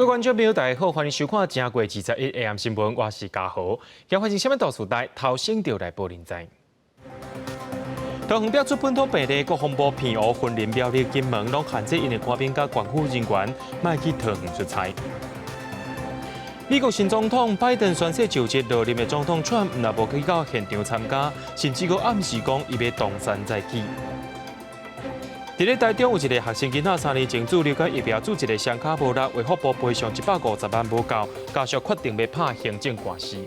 各位觀眾朋友，大家好，歡迎收看《正月21 AM 新聞》，我是嘉豪。今發生啥物大事代，頭先就來報您知。桃園爆出本土病例，國防部澎湖、雲林、苗栗、金門攏限制𪜶的官兵佮官府人員，莫去桃園出差。美國新總統拜登宣誓就職，落任的總統川普若無去到現場參加，甚至閣暗示講伊欲東山再起。佇咧台中有一个學生囡仔3年前注流感疫苗注一个雙跤無力，衛福部賠償150萬無夠，家屬決定欲拍行政官司。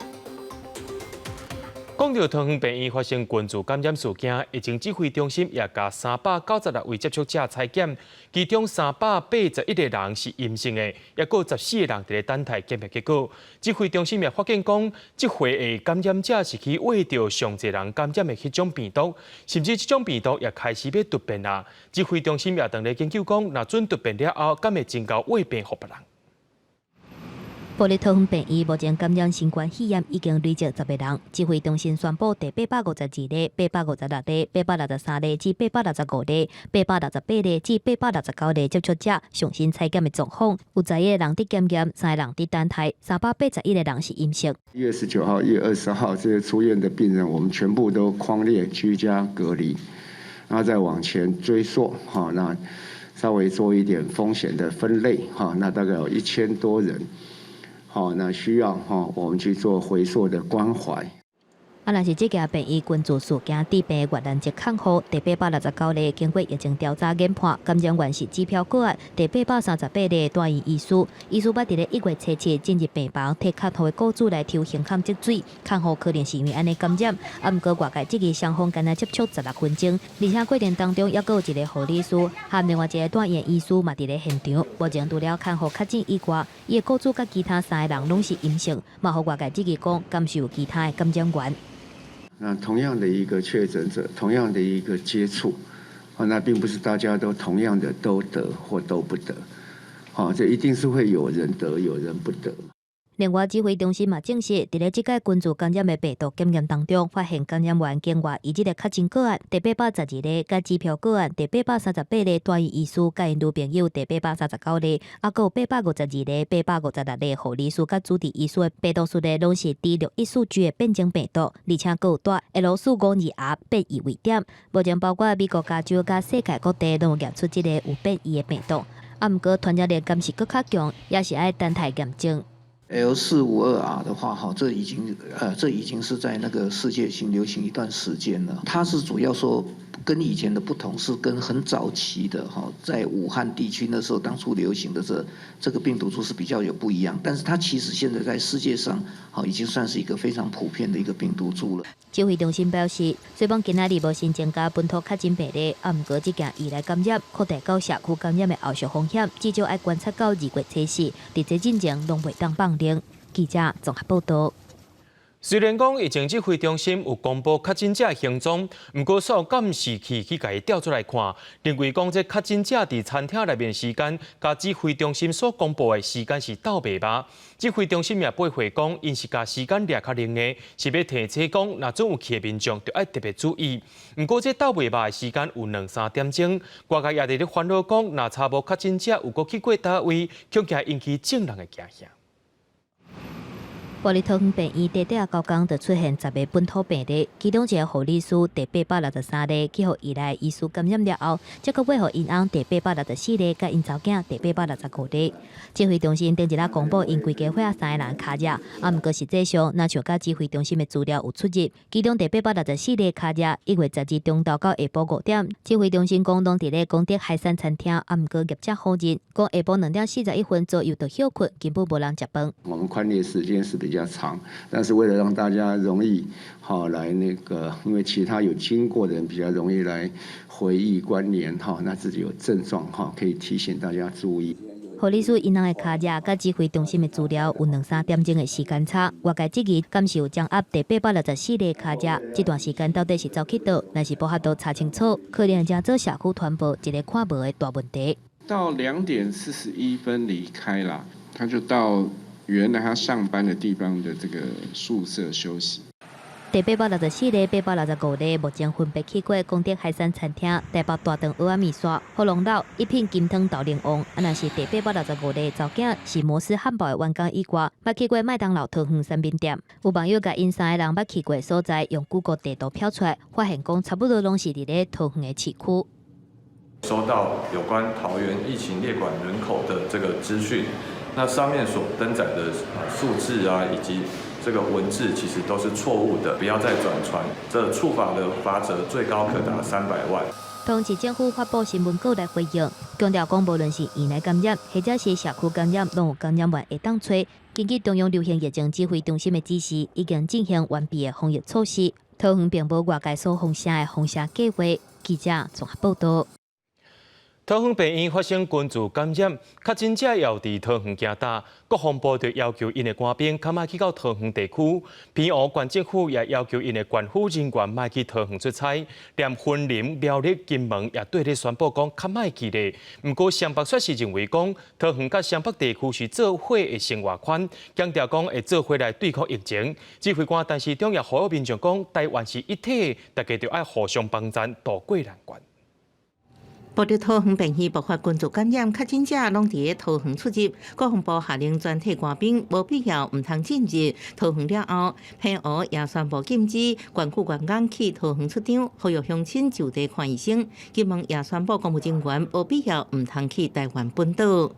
講著桃園病院發生群聚感染事件，疫情指揮中心也共396位接觸者採檢，其中381個人是陰性的，抑閣有14個人佇咧等待檢驗結果。指揮中心也發現講，這回的感染者是去餵著上濟人感染的彼種病毒，甚至這種病毒也開始欲突變啦。指揮中心也當咧研究講，若準突變了後，敢會增加衛病予別人。埔里桃園病院目前感染新冠肺炎已經累積10個人，指揮中心宣布第852例、856例、863例至865例、868例至869例接觸者上新採檢的狀況，有11個人佇檢驗，三個人佇等待，381個人是陰性。1月19號、1月20號這些出院的病人，我們全部都匡列居家隔離，然後再往前追溯，哈，那稍微做一點風險的分類，哈，那大概有1000多人。好，那需要哈，我們去做回溯的關懷。啊，若是這家病院群聚事件，治病越南籍看護第869例，經過疫情調查研判，感染源是指標個案第838例住院醫師，醫師捌佇咧1月初7進入病房，替看護的雇主來抽胸腔積水，看護可能是因為按呢感染。啊，毋過外界質疑雙方敢若接觸16分鐘，而且過程當中猶閣有一個護理師和另外一個住院醫師嘛佇咧現場。目前除了看護確診以外，伊的雇主佮其他三個人攏是陰性，嘛予外界質疑講，敢是有其他的感染源。那同樣的一個確診者，同樣的一個接觸，那並不是大家都同樣的都得或都不得，好，這一定是會有人得，有人不得。另外，指揮中心嘛證實，佇咧這擺群聚感染的病毒檢驗當中，發現感染源境外移入的確診個案第812例，佮指標個案第838例，住院醫師佮𪜶女朋友第839例，啊，閣有852例、856例護理師佮主治醫師的病毒序列攏是 D614G 的變種病毒，而且閣有帶 L452R 變異位點。目前包括美國加州佮世界各地攏有驗出這个有變異的病毒，啊，毋過傳染力敢是閣較強，也是愛等待驗證。 L452R 的話，哈，這已經是在那個世界已經流行一段時間了。它是主要說跟以前的不同，是跟很早期的哈，在武漢地區那時候當初流行的這個病毒株是比較有不一樣。但是它其實現在在世界上，哈，已經算是一個非常普遍的一個病毒株了。指揮中心表示，雖然今仔日無新增加本土確診病例，啊，毋過這件移來感染擴大到社區感染的後續風險，至少愛觀察到2月初4，佇這進前攏袂當放寬。記者綜合報導。雖然講疫情指揮中心有公布確診者行蹤，毋過所有監視器去共伊調出來看，認為講這確診者佇餐廳內面時間，佮指揮中心所公布的時間是鬥袂峇。指揮中心也駁回講，𪜶是共時間掠較靈的，是欲提醒講，若準有去的民眾，就愛特別注意。毋過這鬥袂峇的時間有兩三點鐘，外界也佇咧煩惱講，若查無確診者有閣去過佗位，恐驚引起眾人的驚嚇。埔里桃園病院短短9工就出現10個本土病例，其中一个護理師第863例去予移來醫師感染了後，才閣餵予𪜶翁第864例，佮𪜶查某囝第865例。指揮中心頂一日公布，𪜶規家伙三个人尻熱，啊，毋過實際上，若像佮指揮中心的資料有出入。其中第864例尻熱，1月12中晝到下晡5點，指揮中心講攏佇咧廣德海產餐廳，啊，毋過業者否認，講下晡2點41分左右就歇睏，根本無人食飯。我們匡列時間是比較長，但是為了讓大家容易好來那個，因為其他有經過的人比較容易來回憶關聯哈，那自己有症狀哈，可以提醒大家注意。護理師𪜶翁的尻熱，佮指揮中心的資料有兩三點鐘的時間差，外界質疑敢是有掌握第864例尻熱，這段時間到底是走去佗，若是無法度查清楚，可能成做社區傳播一个看無的大問題。到2點41分離開啦，他就到原來他上班的地方的這個宿舍休息。第864例、865例，目前分別去過功德海山餐廳、台北大腸蚵仔麵線、福隆樓、一品金湯豆奶王。啊，若是第八百六十五例查某囝是摩斯漢堡的員工以外，捌去過麥當勞桃園三民店。有網友共𪜶三个人捌去過的所在，用 Google 地圖標出來，發現講差不多攏是佇咧桃園的市區。收到有關桃園疫情列管人口的這個資訊，那上面所登載的數字啊，以及這個文字其實都是錯誤的，不要再轉傳。這處罰的罰則最高可達300萬。桃園市政府發布新聞稿來回應，強調講，無論是院內感染，或者是社區感染，攏有感染源會當揣。根據中央流行疫情指揮中心的指示，已經進行完備的防疫措施。桃園並無外界所封城的封城計劃。記者綜合報道。桃園病院發生群聚感染，確診者也有佇桃園行踏，國防部就要求𪜶的官兵較莫去到桃園地區，澎湖縣政府也要求𪜶的縣府人員莫去桃園出差，連雲林、苗栗、金門也對咧宣布講較莫去咧。毋過雙北卻是認為講，桃園佮雙北地區是做伙的生活圈，強調講會做伙來對抗疫情。指揮官陳時中也呼籲民眾講，台灣是一體，大家著愛互相幫贊，渡過難關。報著桃園病院爆發群聚感染，確診者攏佇咧桃園出入。國防部下令全體官兵無必要毋通進入桃園了後，澎湖也宣布禁止縣府員工去桃園出張，呼籲鄉親就地看醫生。金門也宣布公務人員無必要毋通去台灣本島。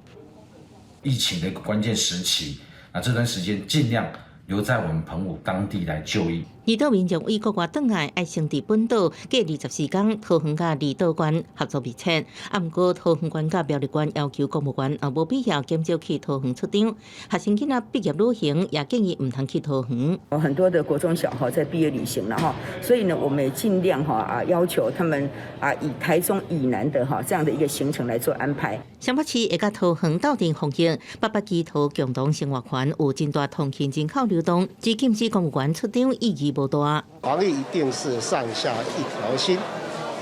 疫情的一個關鍵時期，那這段時間盡量留在我們澎湖當地來就醫。離島民眾對國外轉來，愛先佇本島隔24天，桃園佮離島縣合作密切。啊，毋過桃園縣佮苗栗縣要求公務員也無必要減少去桃園出張。學生囡仔畢業旅行也建議毋通去桃園。很多的國中小哈在畢業旅行了哈，所以呢，我們也盡量哈啊要求他們啊以台中以南的哈這樣的一個行程來做安排。雙北市會佮桃園鬥陣防疫，八八基桃共同生活圈有真大通勤人口流動，只禁止公務員出張意義無大。防疫一定是上下一條心，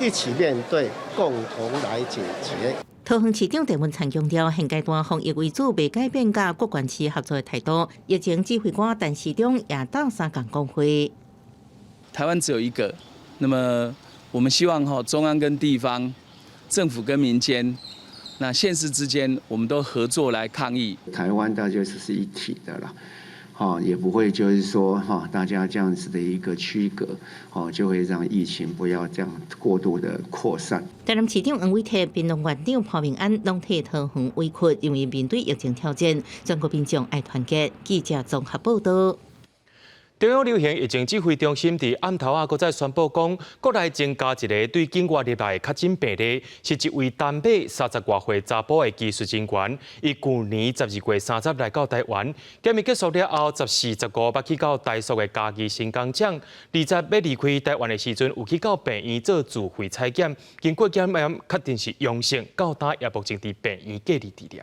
一起面對，共同來解決。桃園市長鄭文燦強調，現階段防疫為主，袂改變佮各縣市合作的態度。疫情指揮官陳時中也鬥相共講話。台灣只有一個，那麼我們希望哈中央跟地方、政府跟民間，那縣市之間，我們都合作來抗疫。台灣大家是一體的啦。哈，也不會就是說哈，大家這樣子的一個區隔，哦，就會讓疫情不要這樣過度的擴散。台南市長黃偉哲、屏東縣長潘孟安攏替桃園委屈，認為面對疫情挑戰，全國民眾愛團結。記者綜合報道。中央流行疫情指揮中心佇暗頭仔，閣再宣布講，國內增加一个對境外入來的確診病例，是一位丹麥30外歲查埔的技術人員。伊舊年12月30來到台灣，檢疫結束了後，14、15捌去到台塑的嘉義新工廠，20欲離開台灣的時陣，有去到病院做自費採檢，經過檢驗確定是陽性，到今也目前佇病院隔離治療。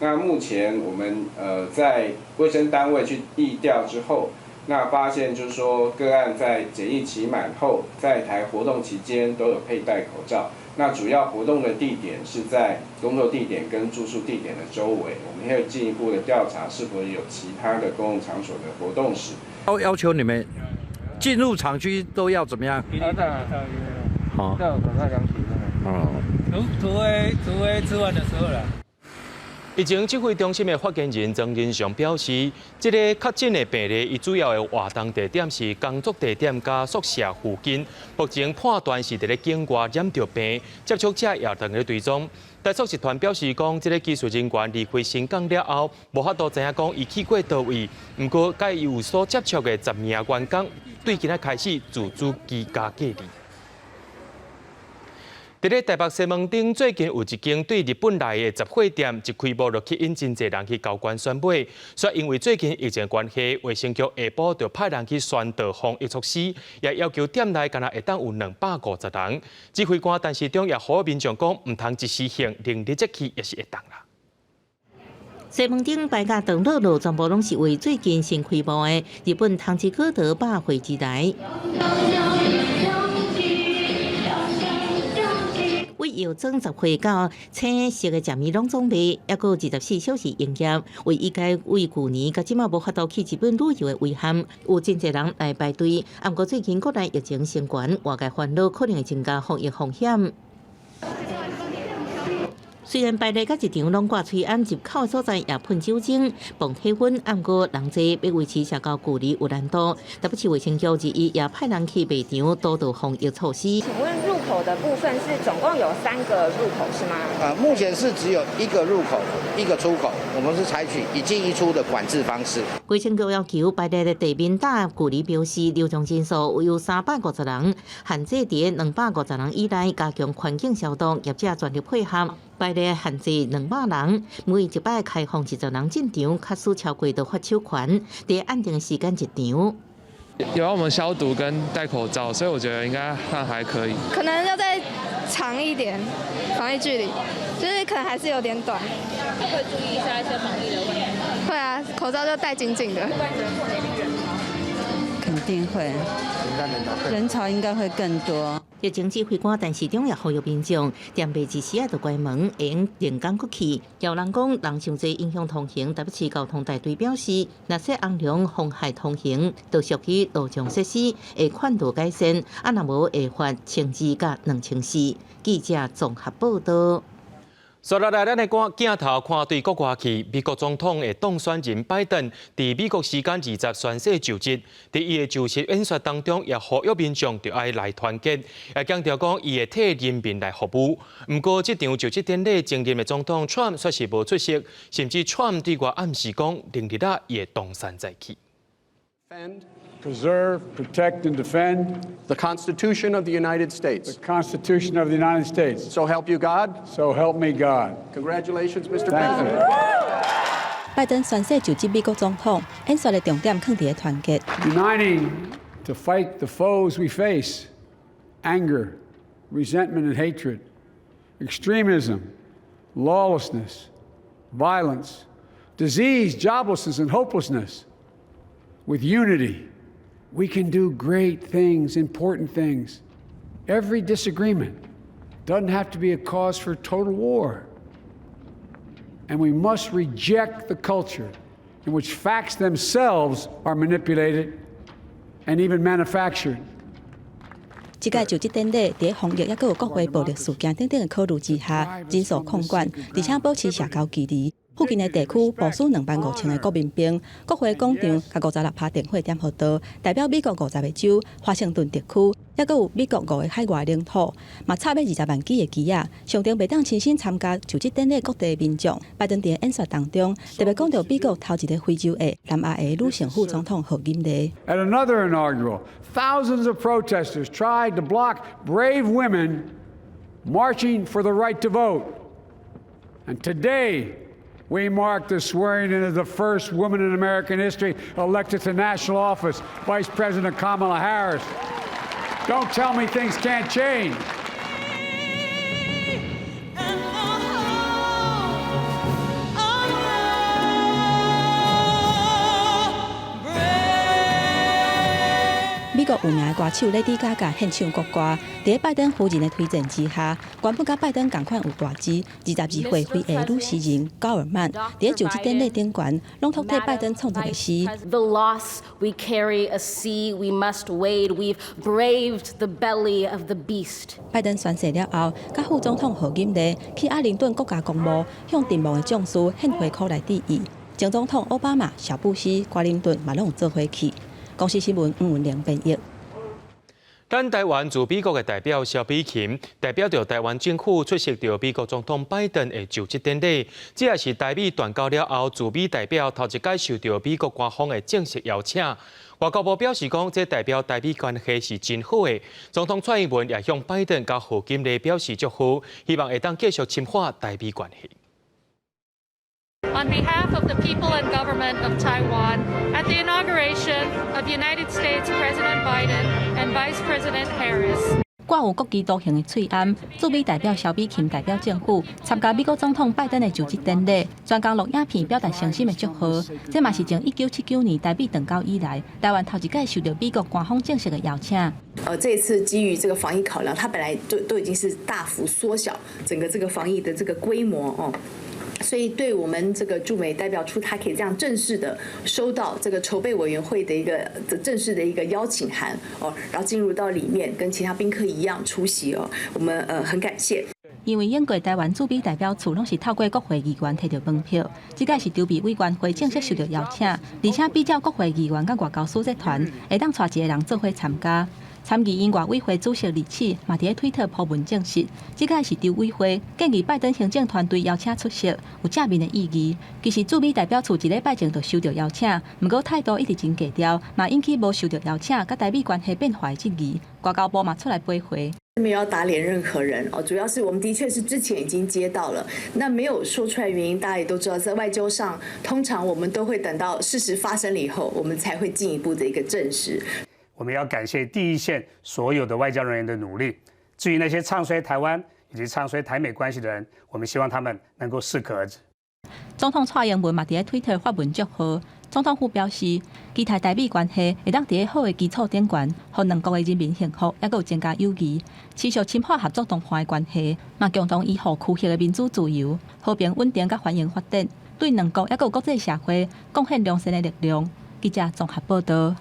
那目前我們在衛生單位去疫調之後，那發現就是說個案在檢疫期滿後，在台活動期間都有佩戴口罩。那主要活動的地點是在工作地點跟住宿地點的周圍，我們會進一步的調查是否有其他的公共場所的活動史。要求你們進入廠區都要怎麼樣？好。哦。除非吃飯的時候啦。疫情指揮中心的發言人莊人祥表示，這个確診的病例，伊主要的活動地點是工作地點佮宿舍附近。目前判斷是佇咧境外染著病，接觸者也正咧追蹤。台塑集團表示講，這个技術人員離開新港了後，無法度知影講伊去過佗位。毋過，佮伊有所接觸的10名員工，對今仔開始自主居家隔離。佇咧台北西門町最近有一間對日本來的雜貨店，一開幕就吸引真濟人去交關選買。煞因為最近疫情關係，衛生局下晡就派人去宣導防疫措施，也要求店內干焦會當有250人。指揮官陳時中也呼籲民眾講，毋通一時興，零日則去也是會當啦。西門町擺甲長樂路，全部攏是為最近新開幕的日本湯治哥德百貨而來。為藥妝雜貨到青色的食物攏總賣，猶閣24小時營業。為一解為舊年到這馬無法度去日本旅遊的遺憾，有真濟人來排隊。毋過最近國內疫情升懸，外界煩惱可能會增加防疫風險。雖然排列佮一場攏掛喙罨，入口所在也噴酒精、磅體溫，毋過人濟欲維持社交距離有難度。台北市衛生局日也派人去賣場督導防疫措施。請問入口的部分是總共有三個入口是嗎？目前是只有一個入口，一個出口，我們是採取一進一出的管制方式。衛生局要求排列的地面打距離標示，流動人數有350人，限制佇250人以內，加強環境消毒，業者全力配合。排列限制200人，每一擺開放20人進場，假使超過就罰手環，佇按定時間入場。有讓我們消毒跟戴口罩，所以我覺得應該算還可以。可能要再長一點防疫距離，就是可能還是有點短。會注意一下一些防疫的問題。會啊，口罩就戴緊緊的。肯定會，人潮應該會更多。疫情指揮官陳時中也呼籲民眾，店袂一時仔就關門，會用另工閣去。有人講人傷濟影響通行，台北市交通大隊表示，若說紅龍妨害通行，就屬於路障設施，會勸導改善，啊若無會罰1200佮2400。記者綜合報道。紲落來，咱的鏡頭看對國外去，美國總統的當選人拜登，佇美國時間20宣誓就職，佇伊的就職演說當中，也呼籲民眾著愛來團結，也強調講伊會替人民來服務。毋過，這場就職典禮，前任的總統川普卻是無出席，甚至川普對外暗示講，明日仔伊會東山再起。 Preserve, protect, and defend the Constitution of the United States. The Constitution of the United States. So help you God. So help me God. Congratulations, Mr. Thank you. President. 拜登宣誓就職美國總統，演說的重點囥佇團結。 Uniting to fight the foes we face: anger, resentment, and hatred, extremism, lawlessness, violence, disease, joblessness, and hopelessness. With unity, we can do great things, important things. Every disagreement doesn't have to be a cause for total war. And we must reject the culture in which facts themselves are manipulated and even manufactured. 這屆就職典禮，佇防疫抑閣有國會暴力事件等等的考慮之下，人數控管，而且保持社交距離。附近的地區部署25,000个國民兵，國會廣場共56趴電火點予著，代表美國50個州、華盛頓特區，抑閣有美國五个海外領土，嘛插欲200萬支的旗仔，象徵袂當親身參加就職典禮各地民眾。拜登佇演說當中，特別講著美國頭一个非洲裔南亞裔女性副總統賀錦麗。 At another inaugural, thousands of protesters tried to block brave women marching for the right to vote. And today, we mark the swearing in of the first woman in American history elected to national office, Vice President Kamala Harris. Don't tell me things can't change. 美國有名的歌手 Lady Gaga 獻唱國歌，佇拜登夫人的推薦之下，原本佮拜登仝款有大姊，22歲非裔女詩人高爾曼，佇就職典禮頂懸，朗讀替拜登創作的詩。 The loss we carry a sea we must wade. We've braved the belly of the beast. 拜登宣誓了後，佮副總統賀錦麗去阿靈頓國家公墓向陣亡的將士獻花箍來致意。前總統奧巴馬、小布希、克林頓嘛攏有做伙去。公視新聞吳文玲編譯。咱台灣駐美國的代表蕭美琴，代表著台灣政府出席著美國總統拜登的就職典禮，這也是台美斷交了後，駐美代表頭一擺受著美國官方的正式邀請。外交部表示講，這代表台美關係是真好的。總統蔡英文也向拜登佮賀錦麗表示祝賀，希望會當繼續深化台美關係。 On behalf of the people and government of Taiwan, at the inauguration of United States President Biden and Vice President Harris. 掛有國旗圖形的喙罨，駐美代表蕭美琴代表政府參加美國總統拜登的就職典禮，專工錄影片表達誠心的祝賀。這嘛是從1979年台美斷交以來，台灣頭一擺受著美國官方正式的邀請。這次基於這個防疫考量，它本來就都已經是大幅縮小整個這個防疫的這個規模哦。所以，對我們這個駐美代表處，他可以這樣正式的收到這個籌備委員會的一個正式的一個邀請函哦，然後進入到裡面跟其他賓客一樣出席哦，我們很感謝。因為英國台灣駐美代表處攏是透過國會議員提著門票，這擺是籌備委員會正式受著邀請，而且比照國會議員佮外交使節團，會當帶一個人做伙參加。參議院外委會主席李啟嘛佇咧推特 po 文證實，這擺是籌委會建議拜登行政團隊邀請出席，有正面的意義。其實駐美代表處一禮拜前就收著邀請，毋過態度一直真低調，嘛引起無受著邀請，佮台美關係變壞的質疑。外交部嘛出來駁回。沒有要打臉任何人哦，主要是我們的確是之前已經接到了，那沒有說出來原因，大家也都知道，在外交上，通常我們都會等到事實發生了以後，我們才會進一步的一個證實。我們要感謝第一線所有的外交人員的努力。至於那些唱衰台灣以及唱衰台美關係的人，我們希望他們能夠適可而止。總統蔡英文嘛佇咧推特發文祝賀。總統府表示，期待台美關係會當佇咧好的基礎頂懸，予兩國的人民幸福，猶閣有增加友誼，持續深化合作同伴的關係，嘛共同維護區域的民主自由、和平穩定佮繁榮發展，對兩國猶閣有國際社會貢獻良善的力量。記者綜合報導。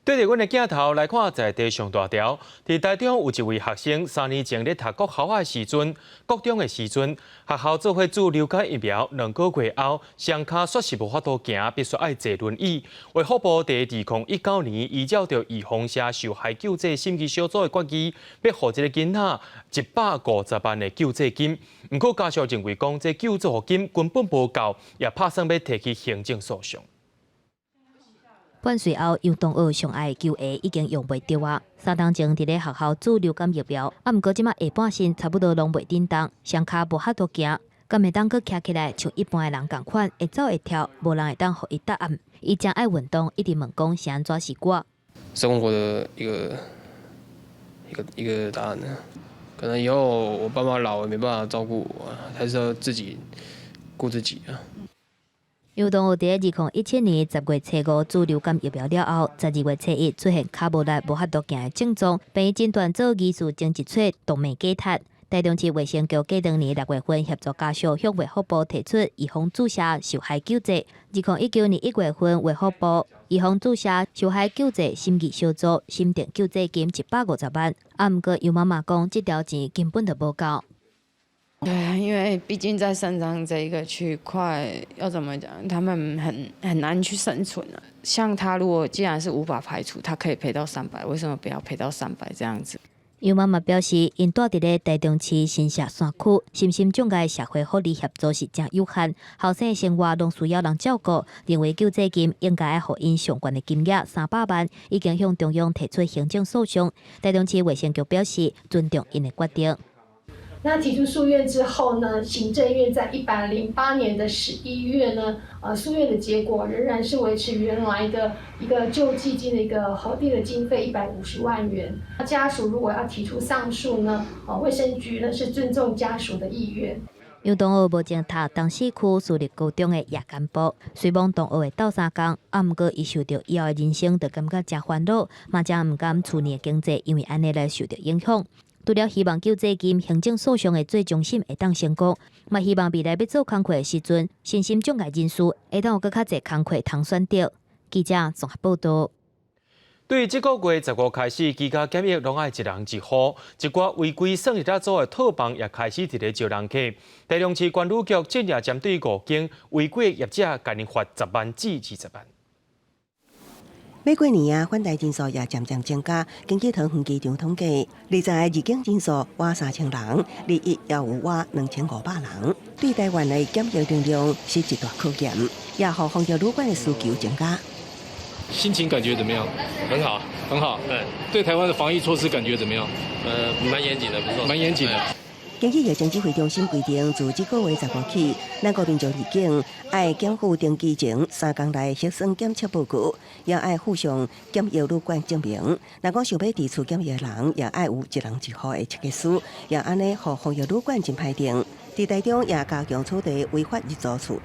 對著阮的鏡頭來看，在地上大條，佇台中有一位學生，3年前咧讀國校的時陣，國中的時陣，學校做伙注流感疫苗，2個月後，雙跤煞是無法度行，必須愛坐輪椅。衛福部佇2019年，依照著預防射受害救濟審議小組的決議，欲予這個囡仔150萬的救濟金。毋過家屬認為講，這救助金根本無夠，也拍算欲提起行政訴訟。半歲後，楊東學上愛的球鞋已經用袂著啊！3冬前佇咧學校注流感疫苗，啊，毋過這馬下半身差不多攏袂振動，雙跤無法度行，敢會當閣徛起來像一般的人仝款，會走會跳，無人會當予伊答案。伊誠愛運動，一直問講是按怎是我。生活的一個答案呢？可能以後我爸媽老了沒辦法照顧我，還是要自己顧自己啊。楊東學佇2017年10月初5注流感疫苗了後，12月初1出現跤無力、無法度行的症狀，病院診斷做疑似前脊椎動脈解脫。台中市衛生局過當年6月份協助家屬向衛福部提出預防注射受害救濟。2019年1月份，衛福部預防注射受害救濟審議小組審定救濟金150萬。啊，毋過楊媽媽講，這條錢根本就無夠。對啊，因為畢竟在身障這一個區塊，要怎麼講，他們很難去生存啊。像他如果既然是無法排除，他可以賠到三百，為什麼不要賠到三百這樣子？楊媽媽表示，𪜶住佇咧台中市新社山區，身心障礙社會福利協助是誠有限，後生的生活攏需要人照顧，認為救濟金應該愛予𪜶上懸的金額300萬，已經向中央提出行政訴訟。台中市衛生局表示尊重𪜶的決定。那提出訴願之後呢，行政院在108年的11月呢，訴願的結果仍然是維持原來的一個救濟金的一個核定的經費150萬元。家屬如果要提出上訴呢，衛生局呢是尊重家屬的意願。楊同學目前讀東勢區私立高中的夜間部，雖罔同學會鬥相共，啊，毋過伊受著以後的人生就感覺誠煩惱，嘛誠毋甘厝內的經濟因為按呢來受著影響。除了希望救濟金行政訴訟的最終審會當成功，嘛希望未來欲做工課的時陣，身心障礙人士會當有閣較濟工課通選擇。記者綜合報導。對這個月15開始，居家檢疫攏愛一人一戶，一寡違規算日仔組的套房也開始佇咧招人客。台中市觀旅局這日針對五間違規業者，共𪜶罰10萬至20萬。欲過年啊，返台人數也漸漸增加。根據桃園機場統計，20入境人數倚3000人，21也有倚2500人。對台灣的檢疫能量是一大考驗，也予防疫旅館的需求增加。心情感覺怎麼樣？很好，很好。對，對台灣的防疫措施感覺怎麼樣？蠻嚴謹的，不錯。蠻嚴謹的。根據疫情指揮中心規定，自這個月15起，咱國民眾入境愛檢附登機前3工內核酸檢測報告，也愛附上檢疫旅館證明。若講想欲佇厝檢疫的人，也愛有一人一戶的切結書，也按呢，予防疫旅館真歹訂。佇台中也加強取締違法入租厝。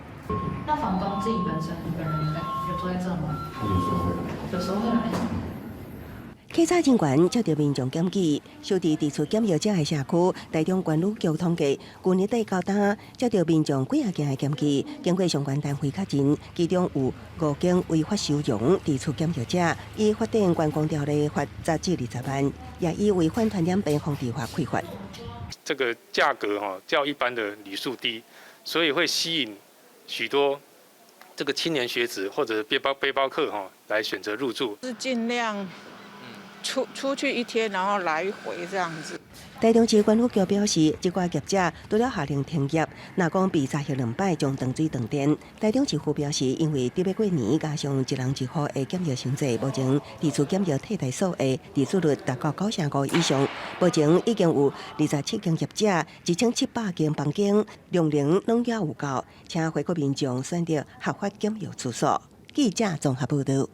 那房東自己本身本人有在有住在這嗎？有時候會來。有時候會來。稽查人員接到民眾檢舉，收佇佇厝檢疫者的社區，台中觀旅局統計，舊年底到今，接到民眾幾仔件的檢舉，經過相關單位確認，其中有五間違法收容佇厝檢疫者，依法定觀光條例罰10至20萬，也依違反傳染病防治法開罰。這個價格哈較一般的旅宿低，所以會吸引許多這個青年學子或者背包客哈來選擇入住。是盡量出去一天，然後來回這樣子。台中市觀旅局表示，這掛業者除了下令停業，若講被查核兩擺，將斷水斷電。台中市府表示，因為佇欲過年，加上一人一戶的檢疫限制，目前佇厝檢疫替代所的入住率達到9成5以上。目前已經有27間業者，1700間房間，量能攏也有夠，請回國民眾選擇合法檢疫處所。記者綜合報道。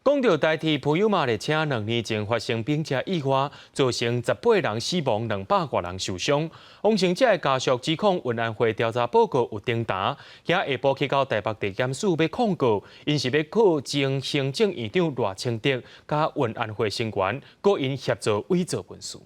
講到台鐵普悠瑪列車2年前發生冰車意外，造成18人死亡，200外人受傷。王姓者的家屬指控運安會調查報告有重擔，今下晡去到台北地檢署欲控告，𪜶是欲告前行政院長賴清德佮運安會成員，告𪜶協助偽造文書。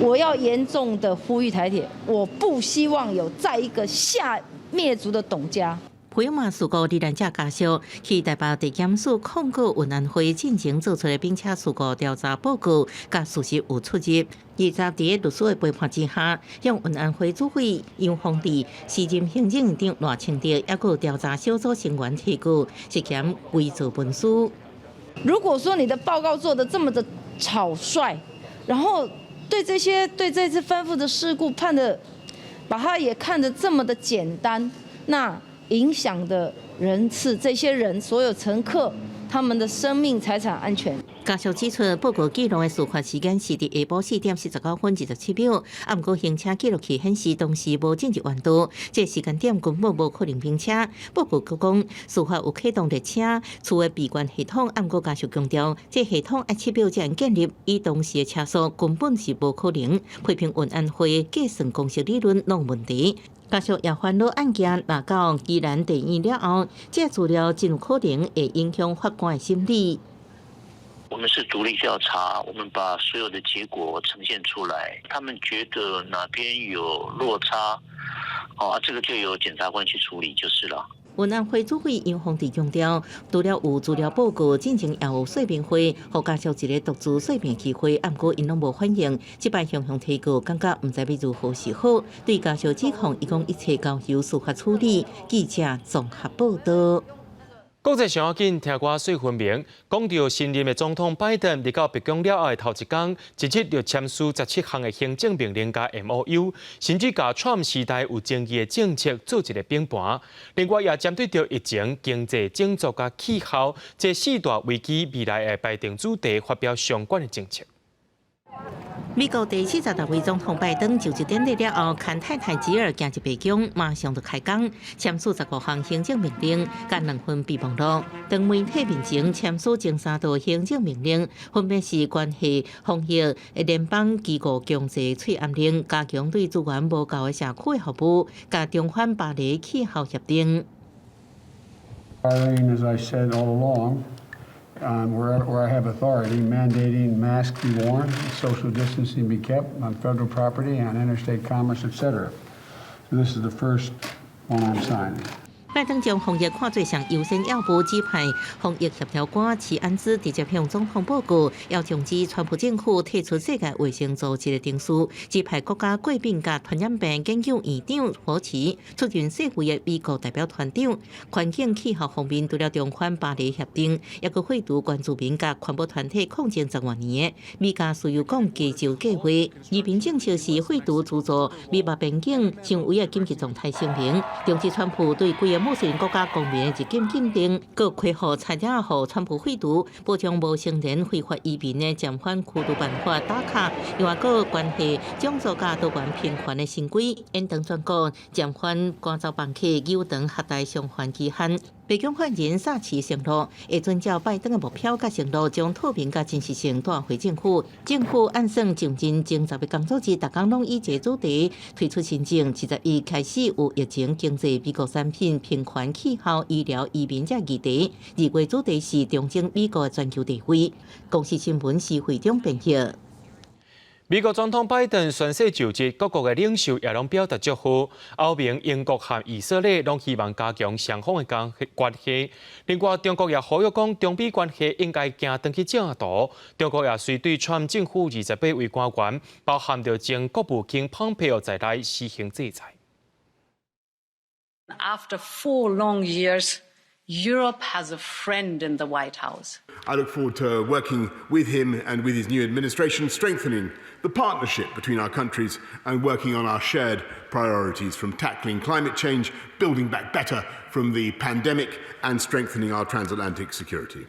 我要嚴重的呼籲台鐵，我不希望有再一個下滅族的董家。普悠瑪事故罹難者家屬去台北地檢署控告運安會進前做出的冰車事故調查報告，佮事實有出入。二十佇律師的陪伴之下，向運安會主委楊宏智、時任行政院長賴清德，抑閣調查小組成員提告，涉嫌偽造文書。如果說你的報告做得這麼的草率，然後對這些對這次翻覆的事故判的，把它也看得這麼的簡單，那影響的人是這些人，所有乘客他們的生命財產安全。家屬指出，報告記錄的事發時間是佇下晡4點49分27秒，啊，毋過行車記錄器顯示當時無進入彎道，這個時間點根本無可能冰車。報告閣講，事發有啟動列車厝的備關系統，啊，毋過家屬強調，這系統愛7秒才能建立，以當時的車速根本是無可能。批評運安會計算公式理論攏問題。家屬也煩惱案件拿到宜蘭地院了後，這資料真有可能會影響法官的審理。我們是獨立調查，我們把所有的結果呈現出來。他們覺得哪邊有落差，哦，這個就由檢察官去處理就是了。運安會主委楊宏智強調，除了有資料報告，進前也有說明會，予家屬一個獨自說明機會，毋過𪜶攏無反應，這擺雄雄提告，感覺毋知欲如何是好。對家屬指控，伊講一切交由司法處理。記者綜合報道。國際上要緊，聽歌媠分明。講到新任的總統拜登入到白宮了後的頭一工，一日就簽署17項的行政命令佮 MOU，甚至共川普時代有爭議的政策做一個反盤。另外，也針對著疫情、經濟、種族佮氣候這四大危機未來的排定主題，發表相關的政策。美國第46位總統拜登就職典禮了後，牽太太吉爾行入白宮，馬上就開講，簽署15項行政命令，佮兩份備忘錄。當媒體面前簽署前三道行政命令，分別是關係防疫、聯邦機構強制喙罨令、加強對資源無夠的社區的服務，佮重返巴黎氣候協定。 As I said all along, where I have authority mandating masks be worn, social distancing be kept on federal property and interstate commerce, etc. So this is the first one I'm signing. 拜登將防疫看做上優先要務，指派防疫協調官齊安茲直接向總統報告，要終止川普政府退出世界衛生組織的程序，指派國家過敏佮傳染病研究院長福奇出任世衛的美國代表團長。環境氣候方面，除了重返巴黎協定，抑閣廢除原住民佮環保團體抗爭10外年的美加石油港加州計劃。移民政策是廢除資助美墨邊境成為的緊急狀態聲明，終止川普對幾個穆斯林國家公民的入境禁令，閣開予餐廳予川普廢除，保障無成年非法移民的暫緩居留辦法打卡，另外閣關係種族佮多元平權的新規，延長全國暫緩趕走房客有長學貸償還期限。白宮發言人薩奇承諾，會遵照拜登的目標佮承諾，將透明佮真實性帶回政府。政府按算上任前10個工作日，逐工攏以這個主題推出新政。21開始有疫情、經濟、美國產品、平權、氣候、醫療、移民這議題。2月主題是重整美國的全球地位。公視新聞施會長編譯。美國總統拜登宣誓就職，各國的領袖也攏表達祝賀。歐盟、英國和以色列攏希望加強雙方的關係。另外，中國也呼籲講，中美關係應該行轉去正途。中國也隨對川普政府28位官員，包含著前國務卿蓬佩奧在內施行制裁。 After 4 long years, Europe has a friend in the White House. I look forward to working with him and with his new administration, strengthening the partnership between our countries and working on our shared priorities, from tackling climate change, building back better from the pandemic, and strengthening our transatlantic security.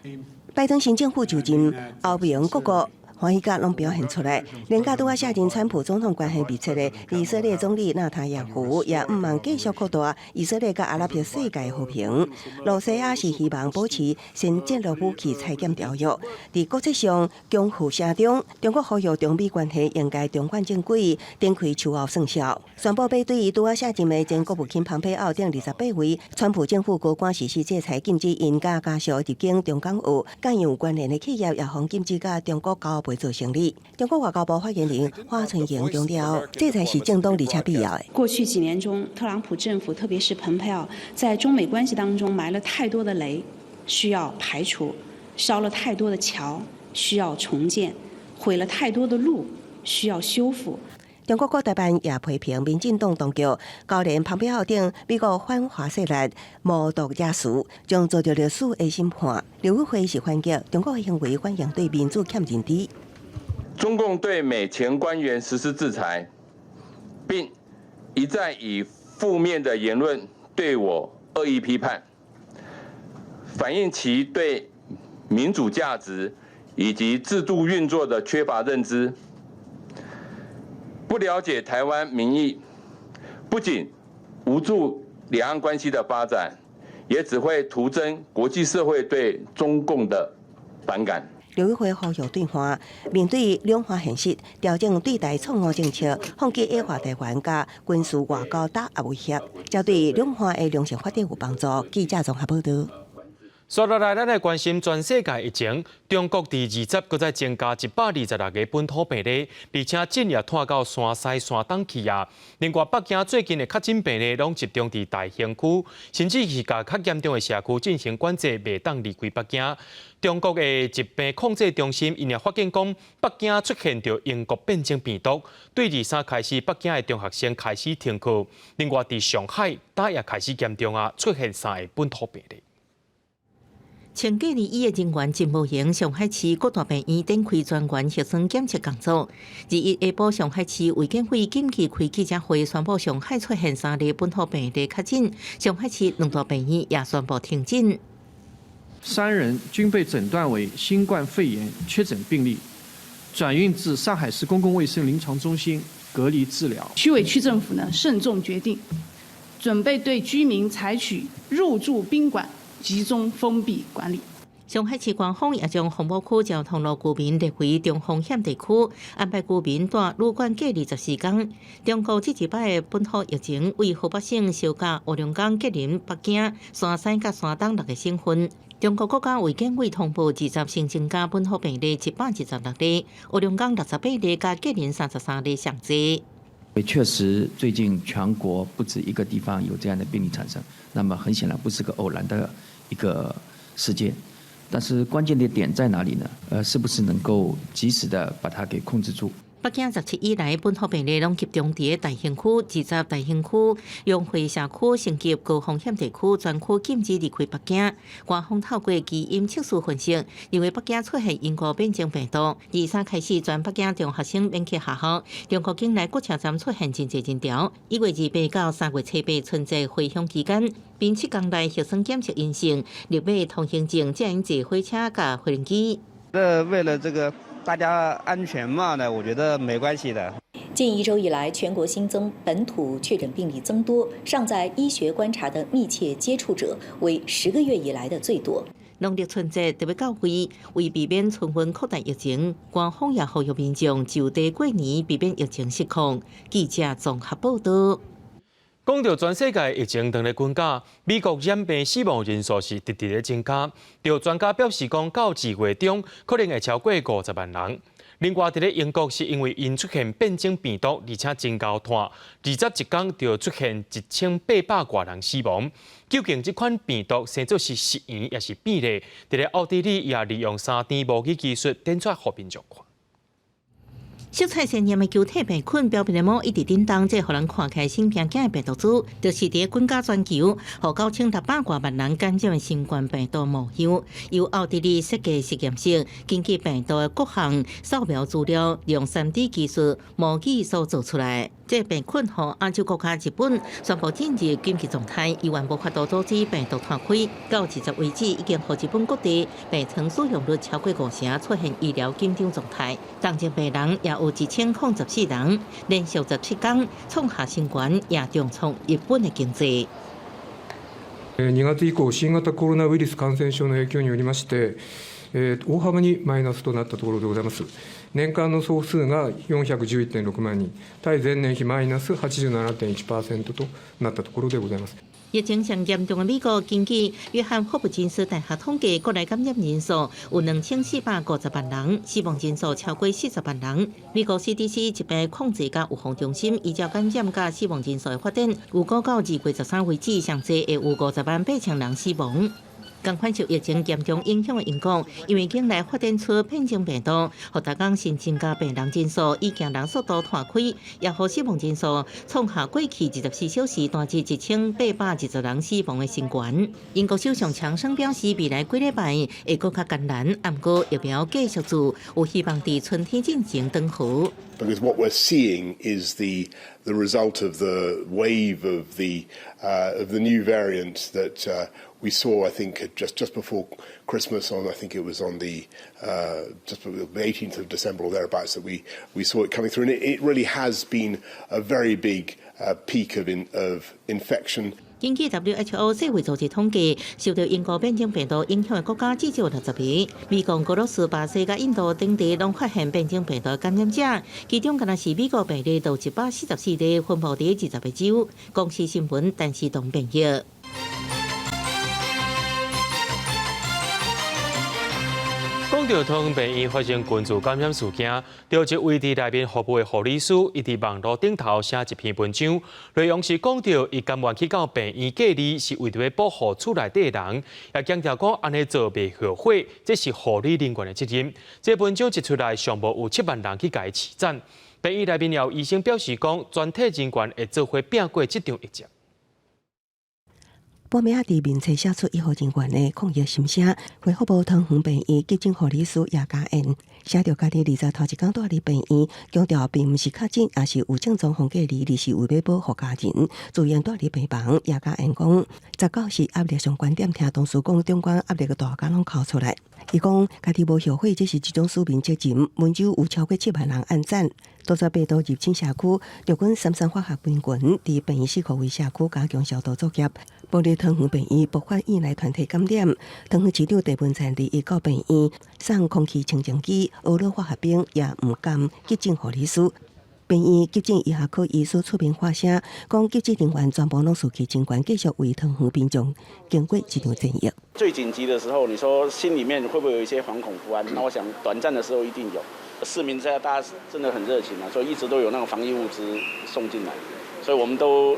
拜登新政府就任，歐盟各國歡喜佮攏表現出來，連佮拄仔卸任川普總統關係密切的以色列總理納塔亞胡也向望繼續擴大以色列佮阿拉伯世界和平。露西亞是希望保持新戰略武器裁減條約，佇國際上強勢聲張。中國呼籲中美關係應該重返正軌，展開秋後算賬。宣布欲對拄仔卸任的前國務卿蓬佩奧等28位川普政府高官實施制裁，禁止𪜶佮家屬入境中港澳，佮𪜶有關聯的企業也予禁止佮中國交易做生意。中國外交部發言人華春瑩強調，制裁是正當而且必要的。過去幾年中，特朗普政府，特別是蓬佩奧，在中美關係當中埋了太多的雷，需要排除；燒了太多的橋，需要重建；毀了太多的路，需要修復。中國國台辦也批評民進黨當局，勾連蓬佩奧等美國反華勢力謀獨惹事，將遭著歷史的審判。陸委會是反擊中國的行為，反映對民主欠認知。中共對美前官員實施制裁，並一再以負面的言論對我惡意批判，反映其對民主價值以及制度運作的缺乏認知，不了解台灣民意，不僅無助兩岸關係的發展，也只會徒增國際社會對中共的反感。陸委會呼籲對岸面對兩岸現實，調整對台錯誤政策，放棄矮化台灣佮軍事外交打壓威脅，才對兩岸的良性發展有幫助。記者綜合報道。接落來，咱來關心全世界疫情。中國佇20閣再增加126個本土病例，而且進而拖到山西、山東去啊。另外，北京最近的確診病例攏集中佇大興區，甚至是共較嚴重的社區進行管制，袂當離開北京。中國的疾病控制中心𪜶也發現講，北京出現著英國變種病毒。對23開始，北京的中學生開始停課。另外，佇上海，今也開始嚴重啊，出現三个本土病例。前隔離醫的人員真無閒，上海市各大病院展開全員核酸檢測工作。21下晡，上海市衛健委緊急開記者會，宣布上海出現三例本土病例確診，上海市兩大病院也宣布停診。三人均被診斷為新冠肺炎確診病例，轉運至上海市公共衛生臨床中心隔離治療。區委區政府呢慎重決定，準備對居民採取入住賓館，集中封閉管理。上海市官方也將黃浦區交通路居民列為中風險地區，安排居民蹛旅館隔離14天。中國這一擺的本土疫情，為河北省燒甲黑龍江、吉林、北京、山西佮山東六个省份。中國國家衛健委通報20新增加本土病例126例，黑龍江68例，佮吉林33例上濟。確實，最近全國不止一個地方有這樣的病例產生，那麼很顯然不是個偶然的一個事件。但是關鍵的點在哪裡呢？是不是能夠及時的把它給控制住？北京17以來，本土病例攏集中佇大興區、二十大興區、融匯社區升級高風險地區，全區禁止離開北京。官方透過基因測試分析，認為北京出現英國變種病毒。23開始，全北京中學生免去學校。中國境內各車站出現真濟人潮。1月28到3月8春節回鄉期間，邊7天內核酸檢測陰性，立馬通行證，才會坐火車佮飛機。這為了這個。大家安全嘛呢？我覺得沒關係的。近一周以來，全國新增本土確診病例增多，尚在醫學觀察的密切接觸者為10個月以來的最多。農曆春節特別到位，為避免春運擴大疫情，官方也呼籲民眾就地過年，避免疫情失控。記者綜合報道。講到全世界疫情當咧滾加，美國染病死亡人數是直直咧增加。著專家表示講，到2月中可能會超過50萬人。另外，佇咧英國是因為𪜶出現變種病毒，而且真𠢕湠，21工就出現1800外人死亡。究竟這款病毒生做是實嬰抑是變咧？佇咧奧地利也利用3D 模擬技術，展出予民眾看。色彩鮮豔的球體病菌表面的膜一直振動，這予人看起來生驚驚的病毒株，就是佇滾加全球，予9600外萬人感染的新冠病毒模樣。由奧地利設計實驗室根據病毒的各項掃描資料，用3D 技術模擬所做出來。這病菌予亞洲國家日本宣布進入緊急狀態，猶原無法度阻止病毒傳開。到20為止，已經予日本各地病床使用率超過五成，出現醫療緊張狀態。重症病人也有1014人，連續17天創下新高，也重創日本的經濟。 2月以降、新型コロナウイルス感染症の影響によりまして、大幅にマイナスとなったところでございます。年間の総数が411.6万人、対前年比マイナス87.1%となったところでございます。疫情上嚴重的美國，根據約翰霍普金斯大學統計，國內感染人數有2450萬人，死亡人數超過40萬人。美國 CDC 疾病控制佮預防中心依照感染佮死亡人數的發展，預估到2月13為止，上濟會有50萬8千人死亡。仝款受疫情嚴重影響的英國，因為境內發展出變種病毒，予逐工新增加病人人數以驚人速度湠開，也予死亡人數創下過去24小時單日1820人死亡的新高。英國首相強生表示，未來幾禮拜會閣較艱難，毋過疫苗繼續注，有希望佇春天進前轉好。 Because what we're seeing is the result of the wave of the new variant that we saw, I think, just before Christmas. On I think it was on the just the 18th of December or thereabouts that we saw it coming through, and it really has been a very big peak of infection. 根據 WHO 世衛組織統計，受到英國變種病毒影響的國家至少60個。美國、俄羅斯、巴西佮印度等地攏發現變種病毒感染者，其中敢若是美國病例就144例，分布佇20個州。公視新聞，陳時東編譯。講到桃園病院發生群聚感染事件，著一位佇內面服務的護理師，伊佇網路頂頭寫一篇文章，內容是講到伊甘願去到病院隔離，是為著欲保護厝內底的人，也強調講按呢做袂後悔，這是護理人員的責任。這文章一出來，上無有7萬人去共伊揤讚。病院內面也有醫生表示講，全體人員會做伙拚過這場疫情。半暝仔佇面冊寫出醫護人員的抗疫心聲，衛福部桃園病院急診護理師葉嘉燕寫著家己20頭一工蹛佇病院，強調並毋是確診，抑是有症狀予隔離，而是為欲保護家人。自願蹛佇病房，葉嘉燕講，19是壓力上懸點，聽同事講，長官壓力大，甲攏哭出來。伊講家己無後悔，這是一種使命責任。文章有超過7萬人按讚。多謝病毒入侵社區，陸軍三三化學兵群佇病院四個位社區加強消毒作業。玻璃桃園病院爆發院內團體感染，桃園市長鄭文燦日到病院送空氣清淨機、烏魯化學兵，也毋甘急診護理師。病院急診醫學科醫師出面發聲，講急診人員全部攏士氣真懸，繼續為桃園民眾經過這場戰役。最緊急的時候，你說心裡面會不會有一些惶恐不安？那我想短暫的時候一定有。市民在大家真的很熱情啊，所以一直都有那個防疫物資送進來，所以我們都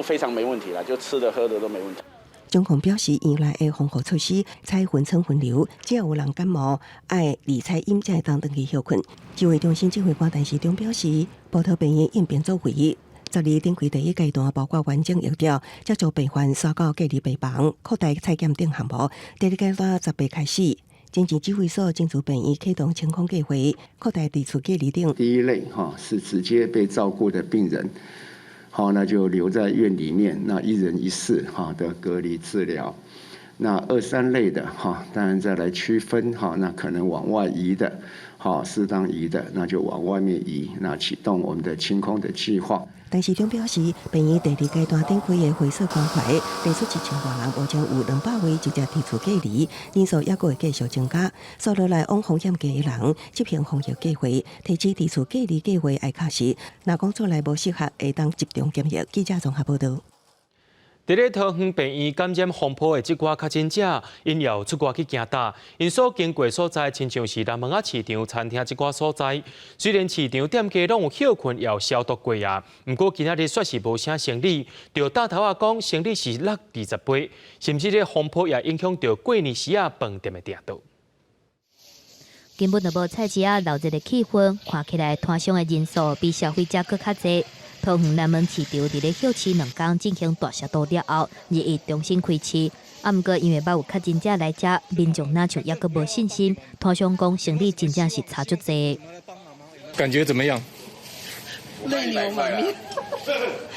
非常沒問題啦，就吃的喝的都沒問題。中共表示，原來的防護措施採分層分流，只要有人感冒，愛離餐飲才會當轉去歇睏。指揮中心指揮官陳時中表示，埔桃病院應變作為，12展開第一階段，包括完整疫調、接觸病患徙到隔離病房、擴大採檢等項目。第二階段18開始，緊急指揮所進駐病院啟動清空計劃，擴大佇厝隔離等。第一類哈是直接被照顧的病人，好，那就留在院裡面，那一人一室哈的隔離治療。那二三類的哈，當然再來區分哈，那可能往外移的，好，適當移的，那就往外面移，那啟動我們的清空的計劃。陳時中表示，病院第二階段展開的會所關懷，提出1000外人，目前有200位直接佇厝隔離，人數猶閣會繼續增加。紲落來往風險低的人執行防疫計劃，提醒佇厝隔離計劃愛確實，若講出來無適合，會當集中檢疫。記者綜合報導。佇咧桃園病院感染風波的這寡確診者，𪜶有出外去行搭，𪜶所經過所在，親像是南門仔市場、餐廳這寡所在。雖然市場店家攏有歇睏，也有消毒過啊，毋過今仔日煞是無啥生理。著罩頭仔講，生理是落20倍，甚至咧風波也影響著過年時仔飯店的訂桌。根本就無菜市仔鬧熱的氣氛，看起來攤商的人數比消費者閣較濟。桃園南門市場佇咧歇市2工進行大消毒了後，日日重新開市。啊，毋過因為捌有確診者來遮，民眾若像猶閣無信心，攤商講生理真正是差足濟。感覺怎麼樣？淚流滿面。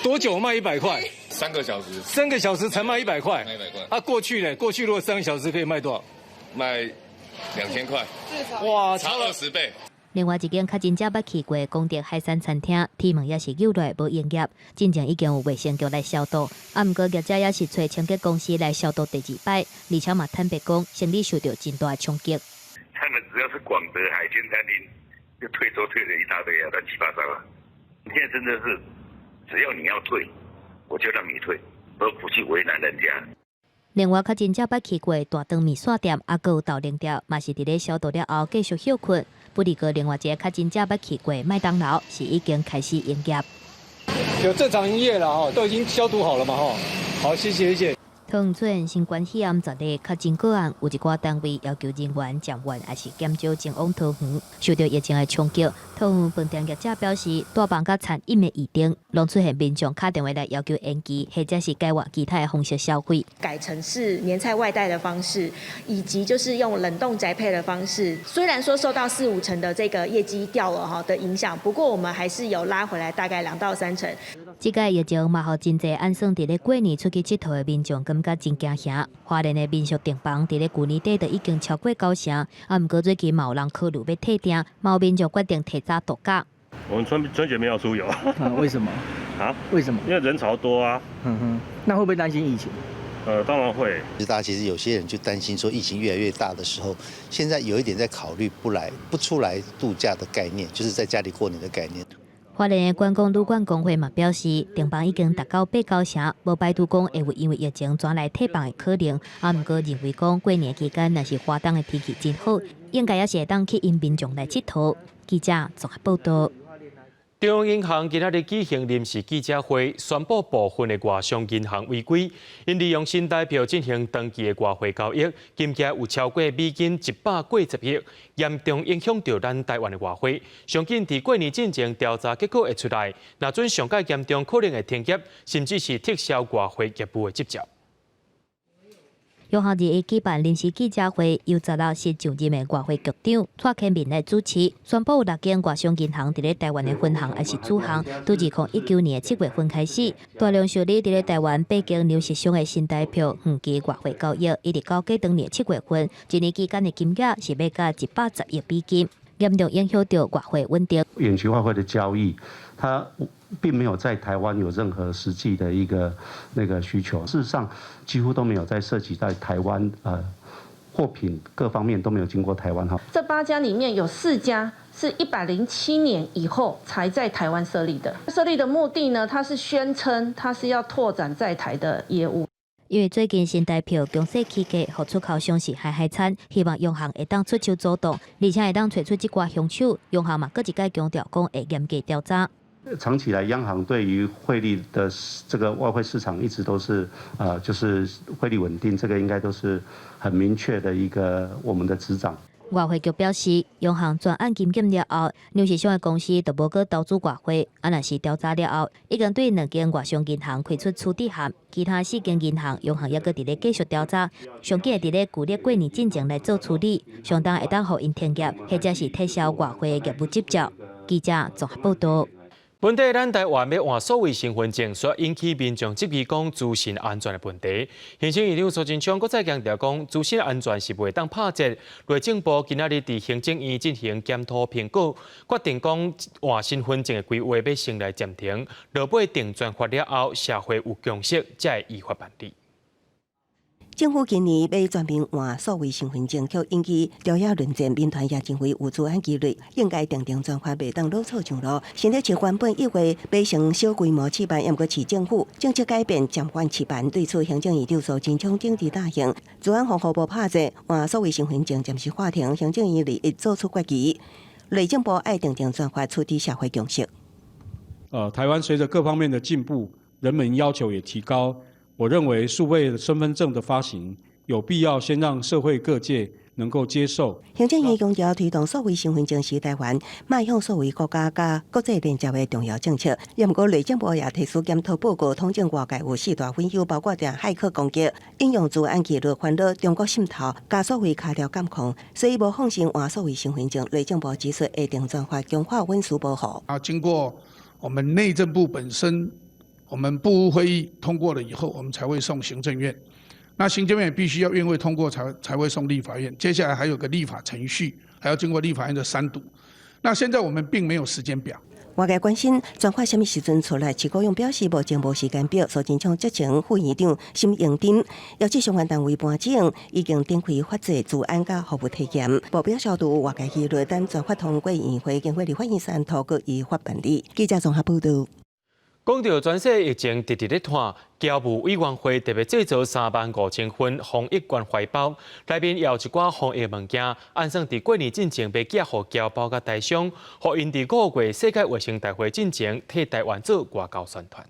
多久賣100塊？3個小時。 3個小時才賣一百塊。賣100塊。啊，過去呢？過去如果3個小時可以賣多少？賣2000塊。哇，差20倍。另外一間確診者捌去過功德海山餐廳，鐵門也是扭落來無營業，進前已經有衛生局來消毒，啊，毋過業者也是揣清潔公司來消毒第二擺，而且嘛坦白講，生理受著真大的衝擊。他們只要是廣德海鮮餐廳，就退桌退了一大堆啊，亂七八糟啊！現在真的是，只要你要退，我就讓你退，而不去為難人家。另外，確診者捌去過大腸麵線店，啊，閣有豆奶店，嘛是佇咧消毒了後繼續歇睏。不過，另外一个確診者捌去過麥當勞，是已經開始營業。有正常營業了哈，都已經消毒好了嘛哈。好，謝謝謝謝。桃園出現新冠肺炎10例確診個案，有一寡單位要求人員暫緩，抑是減少前往桃園。受著疫情的衝擊，桃園飯店業者表示，大房佮餐飲的預訂，攏出現民眾敲電話來要求延期，或者是改換其他的方式消費。改成是年菜外帶的方式，以及就是用冷凍宅配的方式。雖然說受到四五成的這個業績掉了哈的影響，不過我們還是有拉回來大概2到3成。這個疫情嘛，予真濟按算佇咧過年出去𨑨迌的民眾感覺真驚嚇。花蓮的民宿訂房佇咧舊年底就已經超過九成，啊，毋過最近嘛有人考慮欲退訂，嘛有民眾決定提早度假。我們春節沒有出遊。啊？為什麼？啊？為什麼？因為人潮多啊。嗯哼，那會不會擔心疫情？當然會。大家其實有些人就擔心說疫情越來越大的時候，現在有一點在考慮不來不出來度假的概念，就是在家裡過年的概念。花蓮的觀光旅館公會嘛表示，訂房已經達到八九成，無排除講會有因為疫情轉來退房的可能。啊，毋過認為講過年期間若是華東的天氣真好，應該也是會當吸引民眾來𨑨迌。記者綜合報導。中央銀行今仔日舉行臨時記者會，宣布部分的外商銀行違規，𪜶利用新台票進行長期的外匯交易，金額有超過美金190億，嚴重影響著咱台灣的外匯。上緊佇過年進前調查結果會出來，若準上蓋嚴重，可能會停業，甚至是撤銷外匯業務的執照。央行日舉辦臨時記者會，由16新上任的外匯局長蔡衍明來主持，宣布六間外商銀行佇咧台灣的分行抑是子行，對2019年7月份開始，大量受理佇咧台灣八間糧食商的新台票遠期外匯交易，一直到過當年7月份，一年期間的金額是欲到110億美金，嚴重影響著外匯穩定。遠期外匯的交易，它並沒有在台灣有任何實際的一個那個需求，事實上幾乎都沒有在涉及在台灣貨品各方面都沒有經過台灣哈。這8家裡面有4家是107年以後才在台灣設立的，設立的目的呢，它是宣稱它是要拓展在台的業務。因為最近新台票強勢起價，予出口商是害害慘，希望央行會當出手阻擋，而且會當揣出這寡兇手。央行嘛，閣一擺強調講會嚴格調查。長期來，央行對於匯率的這個外匯市場一直都是，就是匯率穩定，這個應該都是很明確的一個我們的執掌。外匯局表示，央行專案檢驗了後，糧食商的公司就無閣投資外匯。啊，若是調查了後，已經對兩間外商銀行開出處置函，其他四間銀行央行猶閣佇咧繼續調查，上緊會佇咧舊曆過年進前來做處理，相當會當予𪜶停業，或者是撤銷外匯的業務執照。記者綜合報導。本地咱台灣欲換數位身份證，所引起民眾質疑講資訊安全的問題。行政院長蘇貞昌閣再強調講，資訊安全是袂當拍折。內政部今仔日佇行政院進行檢討評估，決定講換身份證的規劃欲先來暫停，落尾定專法了後，社會有共識，才會依法辦理。政府今年欲全面換數位身份證，卻引起朝野論戰。民團也認為有資安疑慮，應該訂定專法，袂當老錯上路。新北市原本計劃欲先小規模試辦，毋過市政府政策改變，暫緩試辦。對此，行政院長蘇貞昌頂日答應，資安防護無拍折，換數位身份證暫時喊停。行政院日做出決議，內政部愛訂定專法，取得社會共識。台灣隨着各方面的進步，人們要求也提高。我認為數位身份證的發行有必要先讓社會各界能夠接受。行政院強調推動數位身份證是台灣邁向數位國家佮國際連接的重要政策。也毋過內政部也提出檢討報告，統整外界有四大隱憂，包括著駭客攻擊、應用資安記錄、煩惱中國滲透、佮數位尻條監控，所以無放心換數位身份證。內政部指出，會定專法強化隱私保護。啊，經過我們內政部本身。我們部務會議通過了以後，我們才會送行政院。那行政院必須要院會通過才會送立法院。接下來還有個立法程序，還要經過立法院的三讀。那現在我們並沒有時間表。外界關心專法啥物時陣出來，徐國勇表示目前無時間表。蘇貞昌責成副院長沈榮津，要求相關單位盤整，已經展開法制、資安佮服務體驗，目標消除外界疑慮，等專法通過院會，經過立法院三讀，閣依法辦理。記者綜合報導。講到全世界疫情直直咧拖，僑務委員會特別製作35,000份防疫關懷包，內面也有一寡防疫物件，按算佇過年進前欲寄予僑胞佮台商，予𪜶佇5月世界衛生大會進前替台灣做外交宣傳。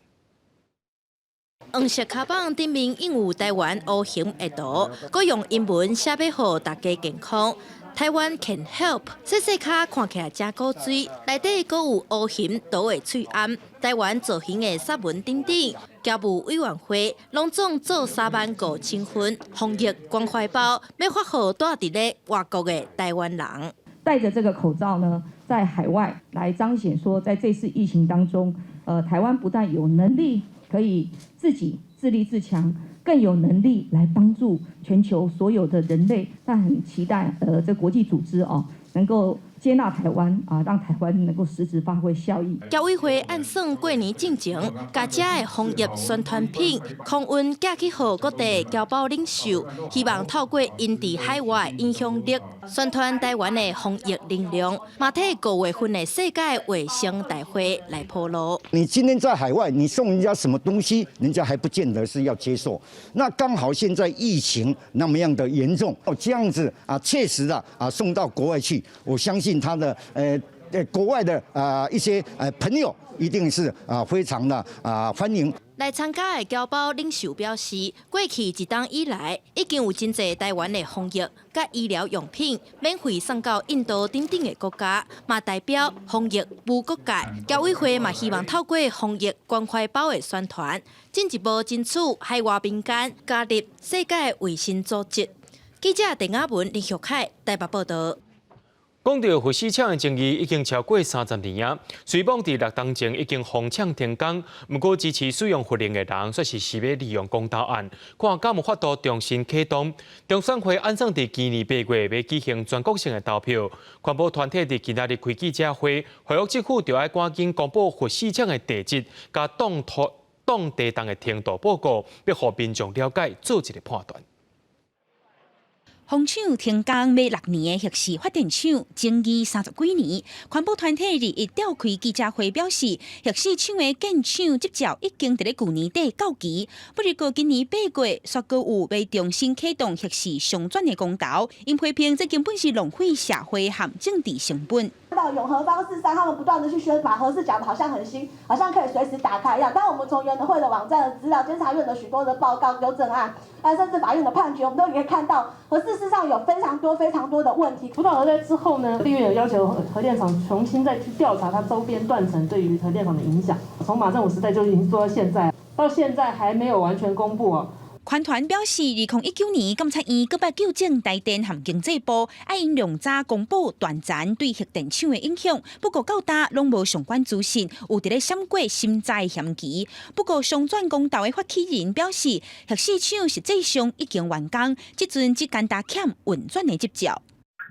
黃色跤舫頂面印有台灣烏熊的圖，閣用英文寫欲予大家健康。Taiwan can help，細細跤看起來誠古錐，內底閣有烏熊圖的喙罨，台灣造型的雪紋等等。僑務委員會攏總做35,000份防疫關懷包，欲發予蹛佇咧外國的台灣人。戴着這個口罩呢，在海外來彰顯說，在這次疫情當中，台灣不但有能力可以自己自立自強，更有能力來幫助全球所有的人類。但很期待，這國際組織哦，能夠接納台灣啊，讓台灣能夠實質發揮效益。僑委會按算過年進前，共遮的防疫宣傳品空運寄去予各地僑胞領袖，希望透過𪜶佇海外影響力，宣傳台灣的防疫能量，嘛替5月份的世界衛生大會來鋪路。你今天在海外，你送人家什麼東西，人家還不見得是要接受。那剛好現在疫情那麼樣的嚴重，哦，這樣子啊，切實的啊，送到國外去，我相信他的國外的啊一些朋友一定是啊非常的啊歡迎。來參加的僑胞領袖表示，過去一冬以來，已經有真濟台灣的防疫佮醫療用品免費送到印度等等的國家，嘛代表防疫無國界。僑委會嘛希望透過防疫關懷包的宣傳，進一步爭取海外民間加入世界衛生組織。記者鄧亞文、林玉凱台北報導。講到佛死搶的爭議已經超過30年啊，雖罔佇6冬前已經封廠停工，毋過支持使用佛令的人，卻是誓欲利用公投案，看敢有法度重新啟動。中選會按算佇今年8月欲舉行全國性的投票，環保團體佇今仔日開記者會，呼籲政府著愛趕緊公布佛死搶的地質，佮凍土凍地動的程度報告，欲予民眾了解，做一個判斷。風廠停工欲6年的核四發電廠爭議30幾年，環保團體21召開記者會表示，核四廠的建廠執照已經佇咧舊年底到期，不過今年8月，煞閣有欲重新啟動核四商轉的公投，𪜶批評這根本是浪費社會和政治成本。到永和方四三，他們不斷的去宣把核四講得好像很新，好像可以隨時打開一樣。但我們從原能會的網站的資料、監察院的許多的報告、糾正案，啊，甚至法院的判決，我們都可以看到，核四事實上有非常多、非常多的問題。福島核災之後呢，立院有要求核電廠重新再去調查它周邊斷層對於核電廠的影響。從馬政府時代就已經做到現在，到現在還沒有完全公布哦。環團表示，2019年監察院閣擺糾正台電和經濟部，愛𪜶量早公布斷層對核電廠的影響。不過到今攏無相關資訊，有佇咧閃過審查的嫌疑。不過商轉公投的發起人表示，核四廠實際上已經完工，這陣只干焦欠運轉的執照。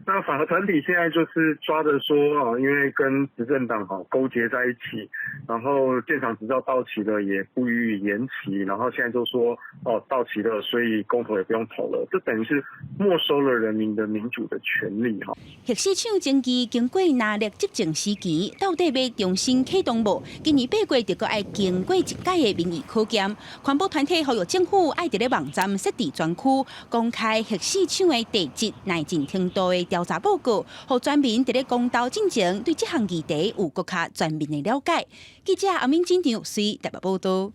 那反核團體現在就是抓着說啊，因為跟執政黨哈勾結在一起，然後建廠執照到期了也不予以延期，然後現在就說哦到期了，所以公投也不用投了，這等於是沒收了人民的民主的權利哈。核四廠爭議經過拿力執政時期，到底欲重新啟動無？今年8月就閣愛經過一屆的民意考驗。環保團體呼籲政府愛佇咧網站設置專區，公開核四廠的地質耐震程度的調查報告，予全民佇咧公投進前對這項議題有閣較全面的了解。記者阿敏、金張隨台北報道。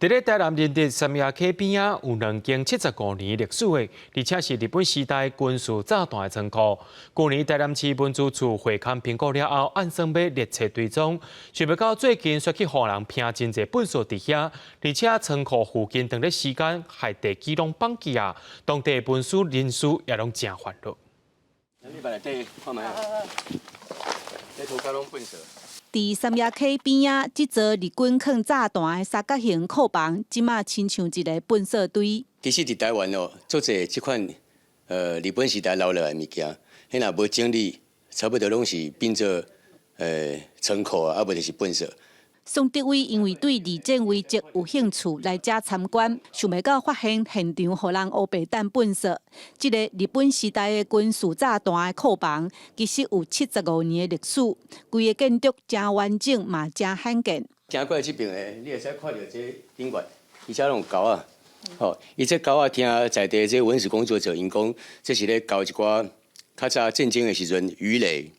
佇咧台南仁德三亞溪邊仔有兩間75年歷史的，而且是日本時代軍事炸彈的倉庫。舊年台南市文資處會勘評估了後，按算欲列冊追蹤，想袂到最近煞去予人拚真濟糞埽佇遐，而且倉庫附近當咧時間害地基攏崩去啊，當地文史人士也攏誠煩惱。你來底看覓啊？這塗骹攏糞埽。佇三亞溪邊仔，這座日軍囥炸彈的三角形庫房，這馬親像一个糞埽堆。其實佇台灣哦，足濟這款日本時代留落來的物件，彼若無整理，差不多攏是變做倉庫啊，啊無就是糞埽。宋德偉因為對二戰遺跡有興趣，來遮參觀，想袂到發現現場予人烏白擲糞埽。這个日本時代的軍事炸彈的庫房，其實有75年的歷史，規个建築誠完整，嘛誠罕見。行過來這爿的，你會使看著這頂懸，伊遮攏有鉤仔，吼，伊這鉤仔聽在地這文史工作者𪜶講，這是咧鉤一寡較早戰爭的時陣魚雷，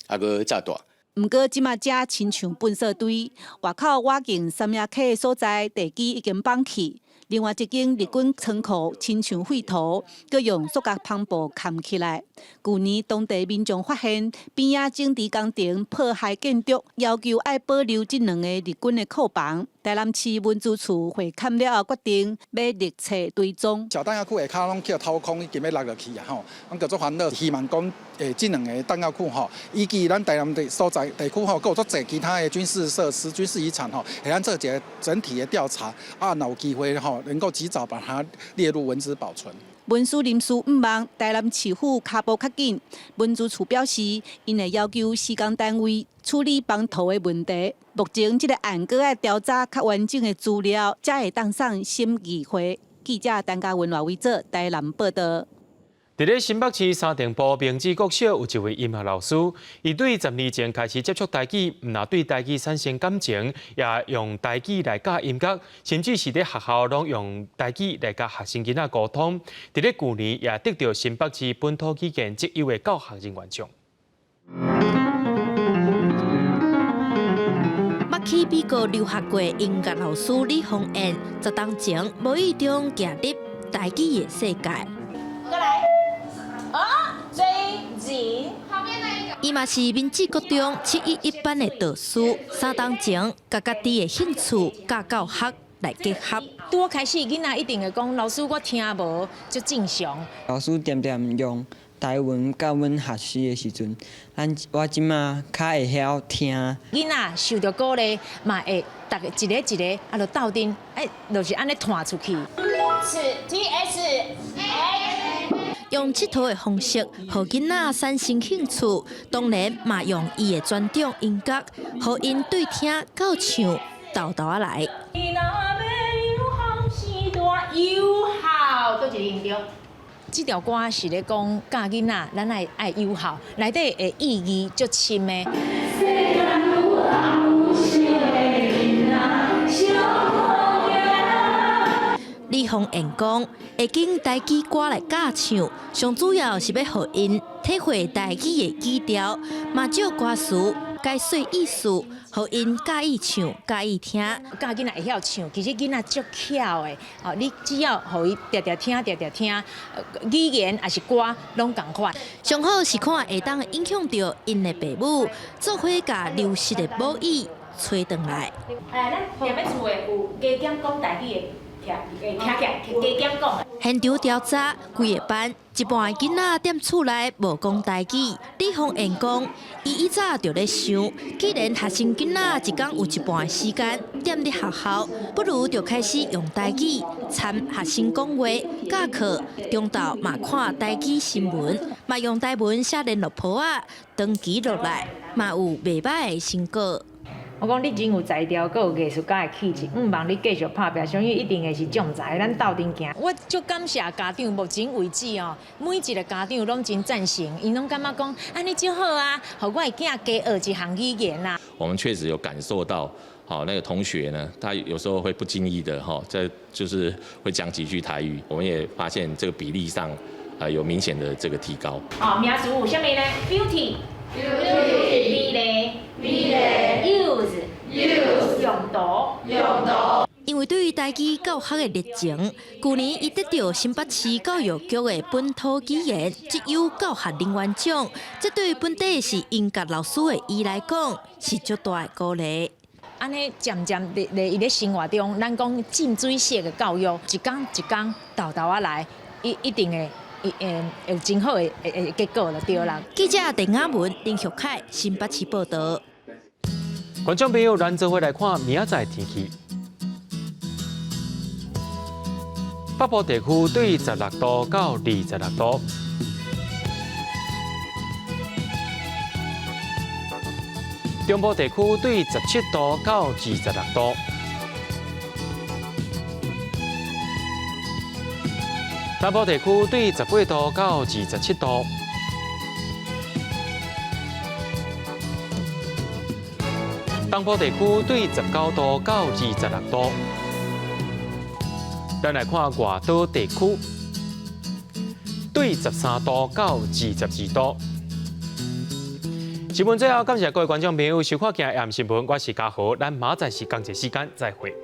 啊閣炸彈。毋過，這馬遮親像糞埽堆，外口倚近三亞溪的所在，地基已經崩去。另外一間日軍倉庫親像廢土，閣用塑膠帆布崁起來。舊年當地民眾發現邊仔整治工程破壞建築，要求愛保留這兩个日軍的庫房。台南市文資處會勘了後，決定欲列冊追蹤。小彈藥庫下跤攏去掏空，已經欲落落去啊！吼，攏叫做煩惱，希望講這兩个彈藥庫吼，以及咱台南的所在地區吼，閣有足濟其他的軍事設施、軍事遺產吼，會咱做一个整體的調查，啊，若有機會吼，能夠及早把它列入文資保存。文史人士向望台南市府跤步較緊，文資處表示，𪜶會要求施工單位處理崩土的問題。目前這个案閣愛調查較完整的資料，才會當送審議會。記者陳嘉文、賴偉哲台南報導。佇咧新北市三重埔明志國小有一位音樂老師，伊對10年前開始接觸台語，毋但對台語產生感情，也用台語來教音樂，甚至是佇學校攏用台語來佮學生囡仔溝通。佇咧舊年也得著新北市本土語言績優的教學人員獎。捌去美國留學過音樂老師李鳳燕，10冬前無意中行入台語的世界。過來，啊，J Z，旁邊那一個。伊嘛是明志國中711班的導師，3冬前，共家己的興趣佮教學來結合。拄仔開始，囡仔一定會講，老師我聽無，足正常。老師恬恬用台文教阮學習的時陣，咱我這馬較會曉聽。囡仔受著鼓勵，嘛會逐个一个一个啊，就鬥陣，哎，就是按呢傳出去。 S T S A。用𨑨迌的方式，予囡仔產生興趣，當然嘛用伊的專長音樂，予𪜶對聽到唱沓沓仔來。有好，佗一个音調。這條歌是咧講教囡仔，咱愛愛友好，內底的意義足深的。李鳳燕講，會揀台語歌來教唱，上主要是欲予𪜶體會台語的語調，嘛借歌詞解說意思，予𪜶佮意唱、佮意聽。教囡仔會曉唱，其實囡仔足巧的，哦，你只要予伊定定聽、定定聽，語言抑是歌攏仝款。上好是看會當影響著𪜶的爸母，做伙共流失的母語揣轉來。哎，咱踮咧厝的有加減講台語的。現場調查，規个班一半的囡仔踮厝內無講台語。李鳳燕講，伊以早就咧想，既然學生囡仔一工有一半的時間踮咧學校，不如就開始用台語參學生講話、教課，中晝嘛看台語新聞，嘛用台文寫聯絡簿仔，長期落來嘛有袂䆀的成果。我講你真有才調，閣有藝術家的氣質，毋望你繼續拍拚，相信一定會是將才。咱鬥陣行。我足感謝家長，目前為止哦，每一個家長攏真贊成，𪜶攏感覺講按呢足好啊，予我的囝加學一項語言啊。我們確實有感受到，好那個同學呢，他有時候會不經意的哈，在就是會講幾句台語。我們也發現這個比例上啊有明顯的這個提高。哦，名詞有啥物呢？Beauty。美麗，美麗，use，use，用途，用途。因為對於台語教學的熱情，舊年伊得著新北市教育局的本土語言績優教學人員獎，這對本底是音樂老師的伊來講是足大的鼓勵。按呢漸漸佇佇伊咧生活中，咱講浸水式的教育，一工一工沓沓仔來，伊一定會。會有真好的的結果就對啦。記者鄧亞文、林玉凱新北市報道。觀眾朋友，咱做伙來看明仔載天氣。北部地區對16度到26度。中部地區對17度到26度。南部地區對18度到27度，東部地區對19度到26度。咱來看外島地區，對13度到22度。新聞最後，感謝各位觀眾朋友收看今日新聞，我是嘉豪，咱明仔載是仝一時間再會。